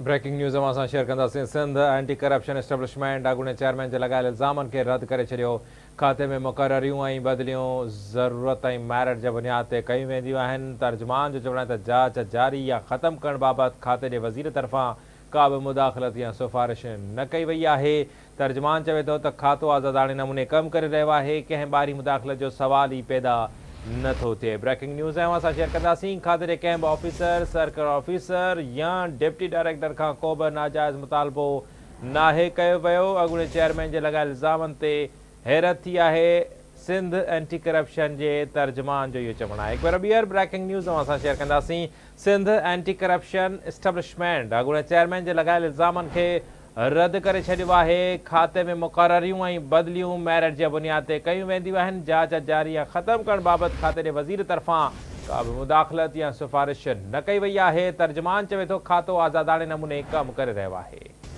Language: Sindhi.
بريڪنگ نيوز اوهان سان شيئر ڪنداسين، سنڌ اينٽي ڪرپشن اسٽيبلشمينٽ اڳوڻي چيئرمين جي لڳايل الزامن کي رد ڪري ڇڏيو، کاتي ۾ مقرريون ۽ بدليون ضرورت ۽ ميرٽ جي بنياد تي ڪيون وينديون آهن، ترجمان جو چوڻ آهي ته جاچ جاري يا ختم ڪرڻ بابت کاتي جي وزير طرفان ڪا به مداخلت يا سفارش نه ڪئي وئي آهي، ترجمان چوي ٿو ته کاتو آزاداڻي نموني ڪم ڪري رهيو آهي، ڪنهن ٻاهرين مداخلت جو سوال ئي پيدا نه ٿو ٿئي. بريڪنگ نيوز اوهان سان شيئر ڪنداسين، کاتي جي ڪنهن به آفيسر، سرڪل آفيسر يا ڊپٽي ڊائريڪٽر کان ڪو به ناجائز مطالبو ناهي ڪيو ويو، اڳوڻي چيئرمين جي لڳايل الزامن تي حيرت ٿي آهي، سنڌ اينٽي ڪرپشن جي ترجمان جو اهو چوڻ آهي. هڪ ڀيرو ٻيهر بريڪنگ نيوز اوهان سان شيئر ڪنداسين، سنڌ اينٽي ڪرپشن اسٽيبلشمينٽ اڳوڻي چيئرمين جي لڳايل الزامن کي رد ڪري ڇڏيو آهي، کاتي ۾ مقرريون ۽ بدليون ميرٽ جي بنياد تي ڪيون وينديون آهن، جاچ جاري يا ختم ڪرڻ بابت کاتي جي وزير طرفان ڪا به مداخلت يا سفارش نه ڪئي وئي آهي، ترجمان چوي ٿو کاتو آزاداڻي نموني ڪم ڪري رهيو آهي.